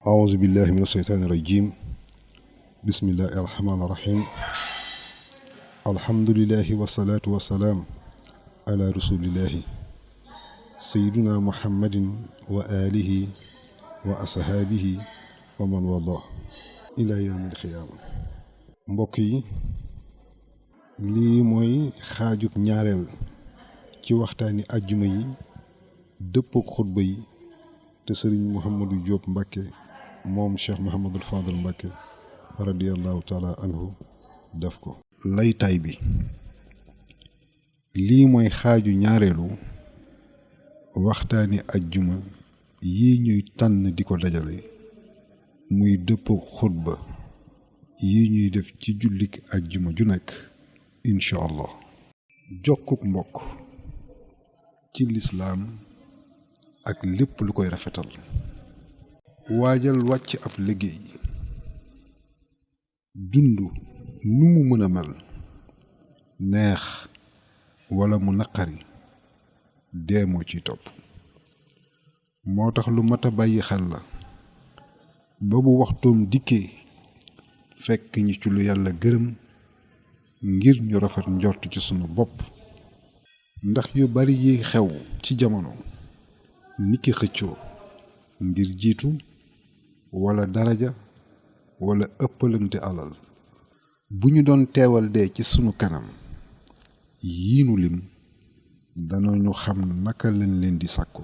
أعوذ بالله من الشيطان الرجيم بسم الله الرحمن الرحيم الحمد لله والصلاة والسلام على رسول الله سيدنا محمد وآله وأصحابه ومن والاه إلى يوم القيامة. mbokk yi lii mooy xaajub ñaareel ci waxtaani àjjuma yi dëppook xutba yi te sëriñ Mouhamadou Diop Mbacké moom Cheikh Mouhamadul Fadal Mbacké radiyallahu taala anhu def ko. laytaay bi lii mooy xaaju ñaareelu waxtaani àjjuma yi ñuy tànn di ko dajale muy dëppook xutba yi ñuy def ci jullik àjjuma ju nekk incha allah. jokkuk mbokk ci lislaam ak lépp lu koy rafetal. waajal wàcc ab liggéey. dund nu mu mën a mel neex wala mu naqari dee moo ciy topp. moo tax lu mat a bàyyi xel la ba bu waxtoom dikkee fekk ñi ci lu yàlla gërëm ngir ñu rafet njort ci sunu bopp. ndax yu bari yi xew ci jamono niki xëccoo ngir jiitu wala daraja wala ëppalante alal bu ñu doon teewal dee ci sunu kanam yii nu lim danañu xam naka lañ leen di sàkku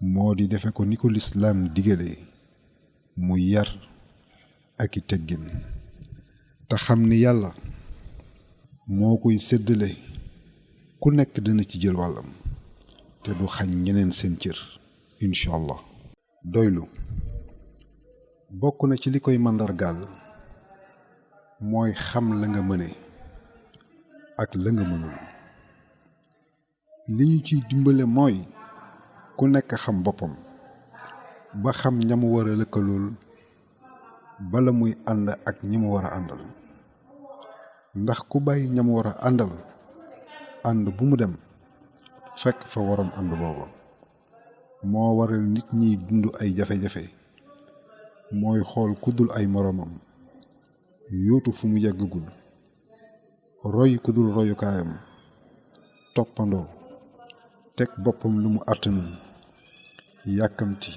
moo di defe ko ni ko lislaam digalee mu yar ak i teggin te xam ni yàlla moo koy séddale ku nekk dana ci jël wàllam te du xañ ñeneen seen cër incha allah. doylu bokk na ci li koy màndargaal mooy xam la nga mëne ak la nga mënul. li ñu ciy dimbale mooy ku nekk xam boppam ba xam ñamu war a lëkkalool bala muy ànd ak ñi mu war a àndal. ndax ku bàyyi ñamu war a àndal ànd bu mu dem fekk fa waroon ànd booba. moo waral nit ñiy dund ay jafe-jafe mooy xool ku dul ay moroomam yóotu fu mu yeggagul roy ku dul royukaayam toppandoo teg boppam lu mu àttanul yàkkamti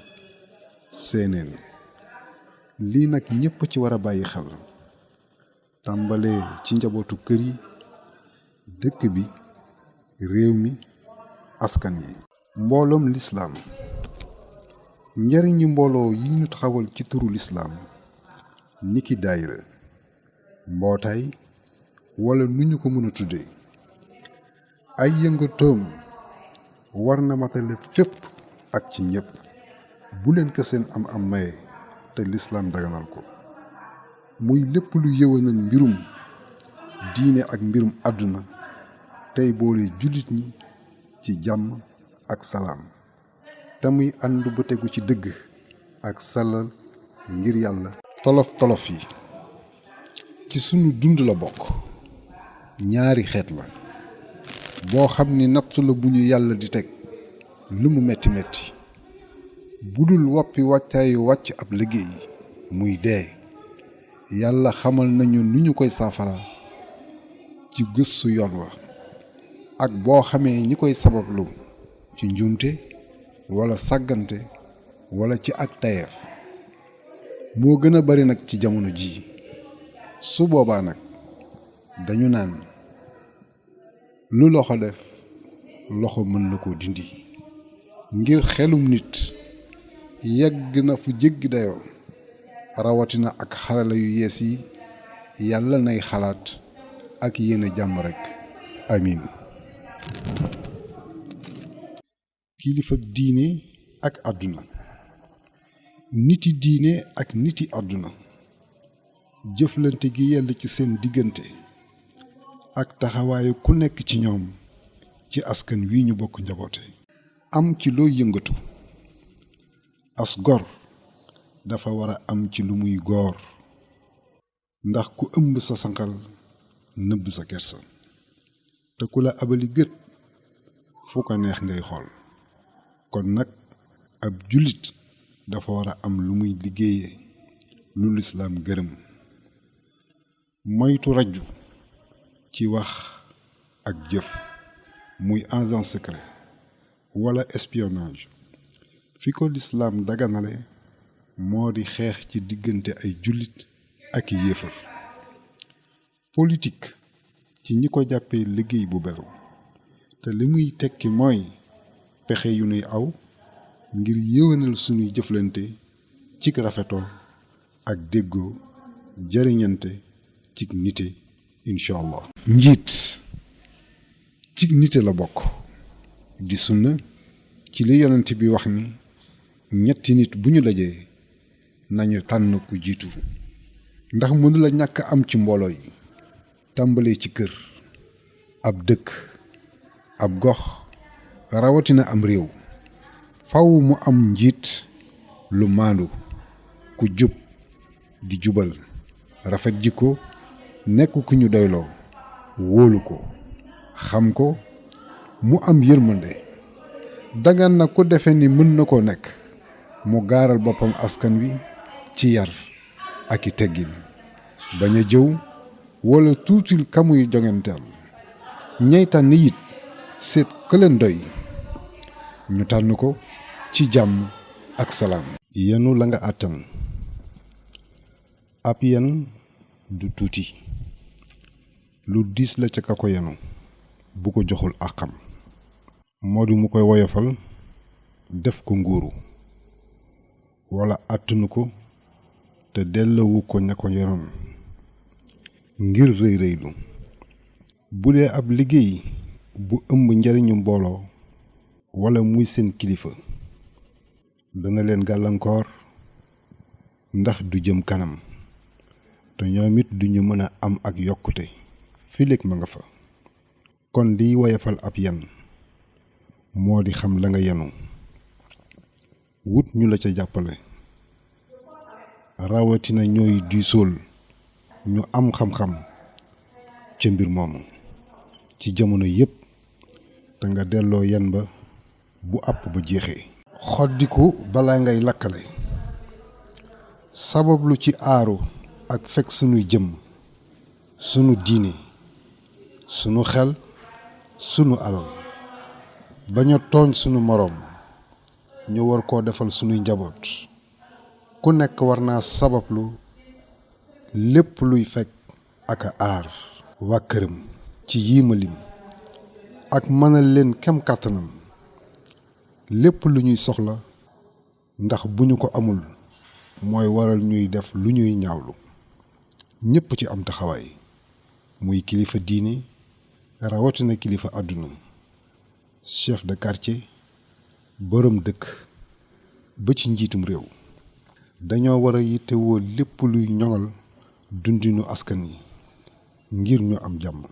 seeneen. lii nag ñépp ci war a bàyyi xel tàmbalee ci njabootu kër yi dëkk bi réew mi askan yi. mbooloom lislaam njariñu mbooloo yi ñu taxawal ci turu lislaam niki daayira mbootaay wala nu ñu ko mën a tuddee ay yëngatoom war na matale fépp ak ci ñépp bu leen ko seen am maye te lislaam daganal ko muy lépp lu yëwanal mbirum diine ak mbirum àdduna tey boole jullit ñi ci jàmm ak salaam te muy ànd bu tegu ci dëgg ak sellal ngir yàlla. tolof yi ci sunu dund la bokk. ñaari xeet la boo xam ni nattu la bu ñu yàlla di teg lu mu metti metti bu dul woppi wàccaayu wàcc ab liggéey muy dee yàlla xamal nañu nu ñu koy saafara ci gëstu yoon wa ak boo xamee ñi koy sabablu ci njuumte wala sàggante wala ci ak tayeef moo gën a bari nag ci jamono ji. su boobaa nag dañu naan lu loxo def loxo mën na koo dindi ngir xelum nit yegg na fu jéggi dayoo rawatina ak xarala yu yees yi yàlla nay xalaat ak yéene jàmm rekk amiin. kilifa diine ak àdduna niti diine ak niti àdduna jëflante gi yell ci seen diggante ak taxawaayu ku nekk ci ñoom ci askan wi ñu bokk njaboote. am ci looy yëngatu as gor dafa war a am ci lu muy góor ndax ku ëmb sa sanqal nëbb sa kersa te ku la abali gët fu ko neex ngay xool. kon nag ab jullit dafa war a am lu muy liggéeyee lu lislaam gërëm. moytu rajju ci wax ak jëf muy agent secret wala espionnage fi ko lislaam daganale moo di xeex ci diggante ay jullit ak yéefar. politique ci ñi ko jàppee liggéey bu beru te li muy tekki mooy pexe yu nuy aw ngir yéwénal sunuy jëflante ci rafetoo ak déggoo jariñante ci nite incha allah. njiit ci nite la bokk di sunna ci li yonent bi wax ni ñetti nit bu ñu dajee nañu tànn ku jiitu ndax mënu la ñàkk am ci mbooloo yi tàmbalee ci kër ab dëkk ab gox rawatina am réew faw mu am njiit lu maandu ku jub di jubal rafet jikko nekk ku ñu doyloo wóolu ko xam ko mu am yërmande dagan na ko defe ni mën na koo nekk mu gaaral boppam askan wi ci yar ak i teggin bañ a jëw wala tuutil kamuy jongenteel ñay tànn it seet ka leen doy ñu tànn ko ci jàmm ak salaam. yenu la nga àttan. ab yen du tuuti lu diis la ca ka ko yenu bu ko joxul àqam moo di mu koy woyofal def ko nguuru wala àttanu ko te dellowu ko ña ko yoroon ngir rëy rëylu. bu dee ab liggéey bu ëmb njariñu mbooloo wala muy seen kilifa dana leen gàllankoor ndax du jëm kanam te ñoom it duñu mën a am ak yokkute fileeg ma nga fa. kon liy woyofal ab yen moo di xam la nga yenu wut ñu la ca jàppale rawatina ñooy diisool ñu am xam-xam ca mbir moomu ci jamono yépp te nga delloo yen ba bu àpp ba jeexee. xoddiku balaa ngay lakkale. sabablu ci aaru ak fekk sunuy jëm sunu diine sunu xel sunu alal bañ a tooñ sunu moroom ñu war koo defal sunuy njaboot ku nekk war naa sabablu lépp luy fekk ak a aar waa këram ci yiimalim ak mënal leen kem kàttanam lépp lu ñuy soxla ndax bu ñu ko amul mooy waral ñuy def lu ñuy ñaawlu. ñépp ci am taxawaay muy kilifa diine rawatina kilifa àdduna chef de quartier boroom dëkk ba ci njiitum réew dañoo war a yittewoo lépp luy ñoŋal dundinu askan yi ngir ñu am jàmm.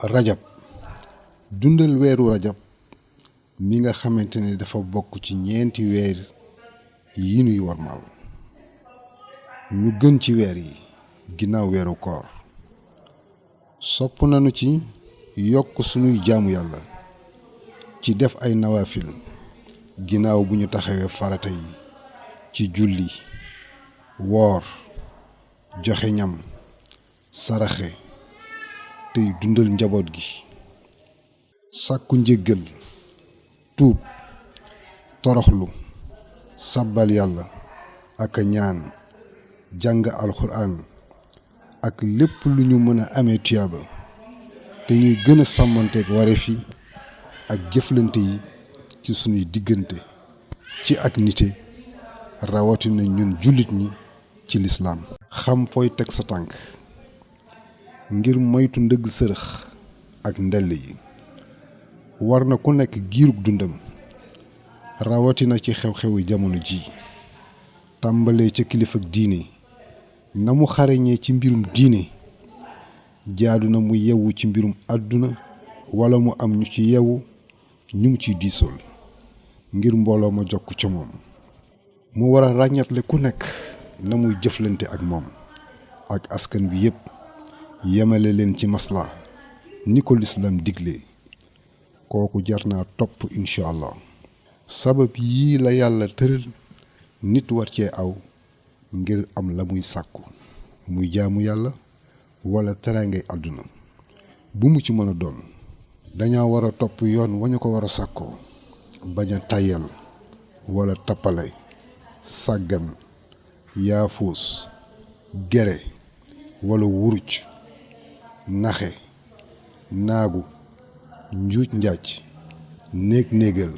rajab dundal weeru rajab mi nga xamante ne dafa bokk ci ñeenti weer yi nuy warmal ñu gën ci weer yi ginnaaw weeru koor sopp nañu ci yokk sunuy jaamu yàlla ci def ay nawaafil ginnaaw bu ñu taxawee farata yi ci julli woor joxe ñam saraxe tey dundal njaboot gi sàkku njéggal tuub toroxlu sabbal yàlla ak a ñaan jàng alxuraan ak lépp lu ñu mën a amee tuyaaba te ñuy gën a sàmmanteeg wareef yi ak jëflante yi ci sunuy diggante ci ak nite rawatina ñun jullit ñi ci lislaam. xam fooy teg sa tànk ngir moytu ndëgg sërëx ak ndell yi war na ku nekk giirug dundam rawatina ci xew-xewi jamono ji tàmbalee ca kilifa diine na mu xarañee ci mbirum diine jaadu na mu yewu ci mbirum àdduna wala mu am ñu ci yewu ñu ciy diisool ngir mbooloo ma jokk ca moom mu war a ràññatle ku nekk na muy jëflante ak moom ak askan bi yépp yemale leen ci masla ni ko lislaam digle kooku jar naa topp incha allah sabab yii la yàlla tëral nit war cee aw ngir am la muy sàkku muy jaamu yàlla wala teraangay àdduna bu mu ci mën a doon. dañoo war a topp yoon wañu ko war a sàkkoo bañ a tàyyal wala tappale sàggan yaafuus gere wala wuruj naxe naagu njuuj njaaj néeg-néegal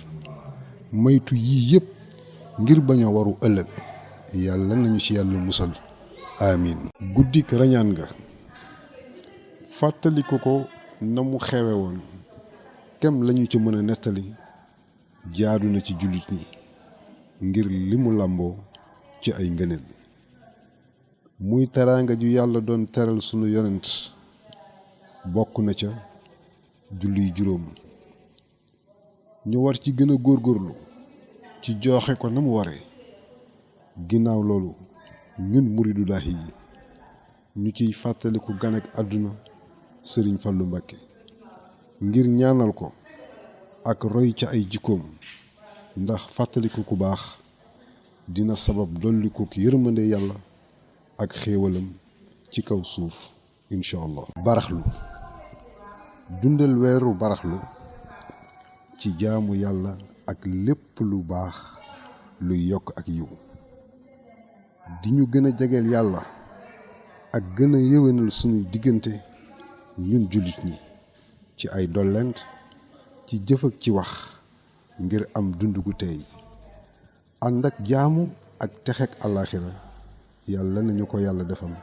maytu yii yépp ngir bañ a waru ëllëg yàlla nañu ci yàlla musal amiin. guddik rañaan nga fàttaliku ko na mu xewe woon kem lañu ci mën a nettali jaadu na ci jullit ñi ngir li mu làmboo ci ay ngëneel muy teraanga ju yàlla doon teral sunu yonent bokk na ca julli juróom ñu war ci gën a góorgóorlu ci joxe ko na mu waree. ginnaaw loolu ñun muridulaahi yi ñu ciy fàttaliku ganek àdduna sëriñ Fallu Mbàkke ngir ñaanal ko ak roy ca ay jikkoom ndax fàttaliku ku baax dina sabab dolli ko yërmande yàlla ak xéewalam ci kaw suuf incha allah. baraxlu dundal weeru baraxlu ci jaamu yàlla ak lépp lu baax luy yokk ak yiw di ñu gën a jegeel yàlla ak gën a yéwénal sunuy diggante ñun jullit ñi ci ay dollent ci jëf ak ci wax ngir am dund gu tey ànd ak jaamu ak texek àllaaxira yàlla nañu ko yàlla defal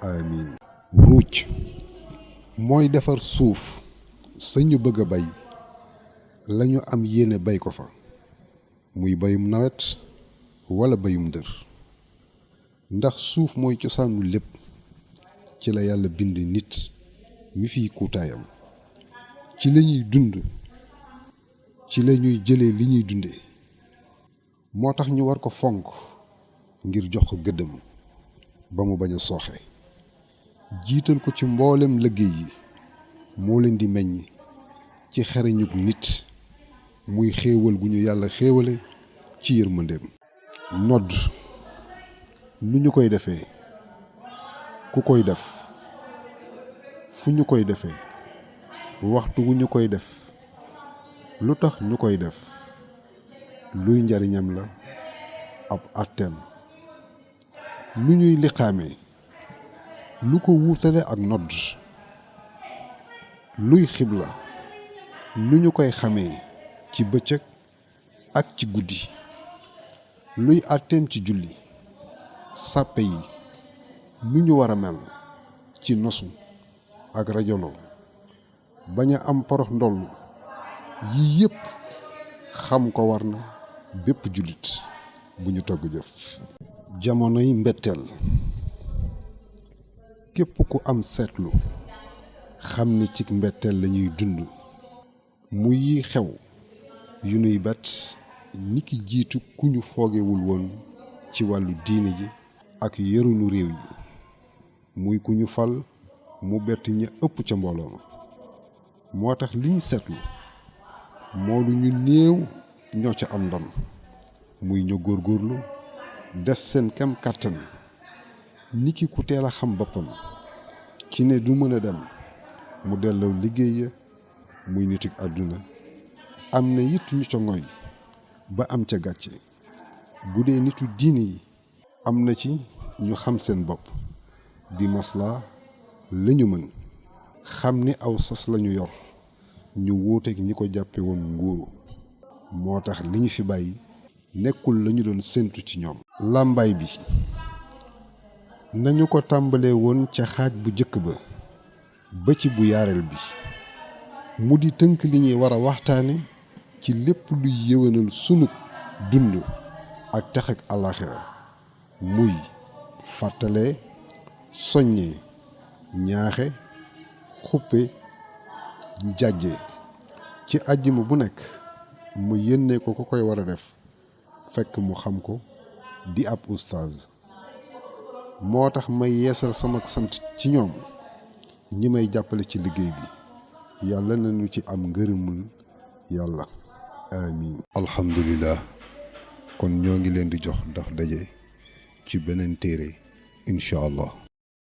amiin. ruuj mooy defar suuf sañu bëgg a bay lañu am yéene bay ko fa muy bayum nawet wala bayum dër ndax suuf mooy cosaanu lépp ci la yàlla bind nit mi fiy kuutaayam ci lañuy dund ci lañuy jëlee li ñuy dunde moo tax ñu war ko fonk ngir jox ko gëddëm ba mu bañ a sooxe jiital ko ci mboolem liggéey yi moo leen di meññ ci xereñug nit muy xéewal gu ñu yàlla xéewale ci yërmandeem. nodd nu ñu koy defee ku koy def fu ñu koy defee waxtu wu ñu koy def lu tax ñu koy def luy njariñam la ab àtteem lu ñuy liqaamee lu ko wuutale ak nodd luy xibla nu ñu koy xamee ci bëccëg ak ci guddi luy àtteem ci julli sàppe yi nu ñu war a mel ci nosu ak rajaloo bañ a am porox ndoll yii yépp xam ko war na bépp jullit bu ñu togg jëf. jamonoy mbetteel képp ku am seetlu xam ni ci mbetteel lañuy dund muy yi xew yu nuy bett niki jiitu ku ñu foogewul woon ci wàllu diine ji ak yorunu réew yi muy ku ñu fal mu bett ña ëpp ca mbooloo ma moo tax li ñu seetlu moo lu ñu néew ñoo ca am ndam muy ñu góorgóorlu def seen kem kàttan niki ku teel a xam boppam ci ne du mën a dem mu delloo liggéey ya muy nituk àdduna am na it ñu ca ngoy ba am ca gàcce bu dee nitu diine yi am na ci ñu xam seen bopp di maslaa lañu mën xam ni aw sas lañu yor ñu wuuteeg ñi ko jàppe woon nguuru moo tax li ñu fi bàyyi nekkul lañu doon séentu ci ñoom. làmbaay bi nañu ko tàmbalee woon ca xaaj bu jëkk ba ci bu yaareel bi mu di tënk li ñuy war a waxtaane ci lépp luy yéwénal sunu dund ak texek àllaaxira muy fàttalee soññee ñaaxe xuppe jàjje ci àjjuma bu nekk mu yénnee ko koy war a def fekk mu xam ko di ab ustaaz moo tax may yeesal sama sant ci ñoom ñi may jàppale ci liggéey bi yàlla nañu ci am ngërëmul yàlla amiin. alhamdulillah kon ñoo ngi leen di jox ndax daje ci beneen téere incha allah.